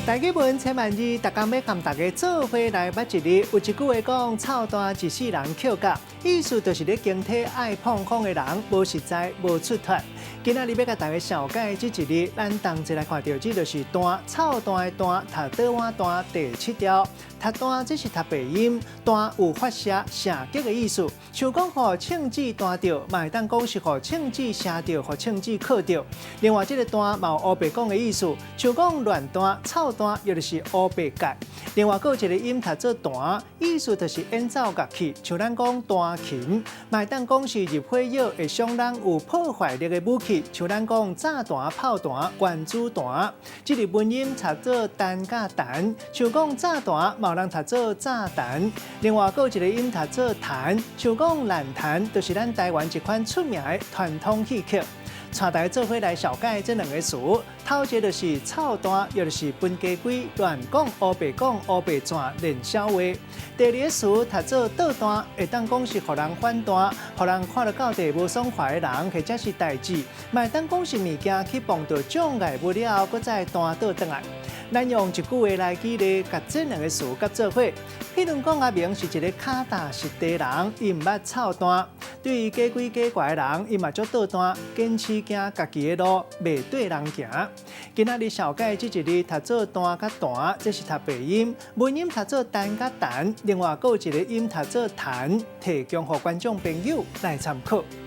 台語文千萬字，逐工欲共大家做伙來捌一字。有一句話講：臭彈一世人抾甲，意思就是咧形體愛膨風的人，無實在，無出脫。今仔日欲共大家紹介這一字，咱同齊來看著，這就是彈，臭彈的彈，讀倒碗彈第七調。讀彈這是讀白音，彈有發射、射擊的意思。像講予槍子彈著，嘛會當講是予槍子射著，予槍子扣著。另外，這个彈嘛有烏白講的意思，像講亂彈、臭彈，又就是烏白解。另外，閣有一个音讀做彈，意思就是演奏樂器，像咱講彈琴，嘛會當講是入火藥會傷人有破壞力的武器，像咱講炸彈、炮彈、原子彈。這个文音讀做單佮彈，像講炸彈，嘛有人讀做炸彈。另外，閣有一个音讀做彈，像講爛彈，就是咱台灣一款出名的傳統戲曲。帶大家做伙來紹介這兩个詞，頭一个就是臭彈，又就是分家規亂講、烏白講、烏白轉練痟話。第二个詞讀做倒彈，會當講是予人反彈，予人看著到底無爽快的人，或者是代誌，嘛會當講是物件去碰著障礙物了後，閣再彈倒轉來。咱用一句話來舉例，共這兩个詞佮做伙。譬如講，阿明是一个跤踏實地人，伊毋捌臭彈。對於假鬼假怪的人，伊嘛足倒彈，堅持行家己的路，袂綴人行。今仔日紹介這一字讀做彈佮彈，這是讀白音；文音讀做單佮彈。另外，閣有一个音讀做彈，提供予觀眾朋友來參考。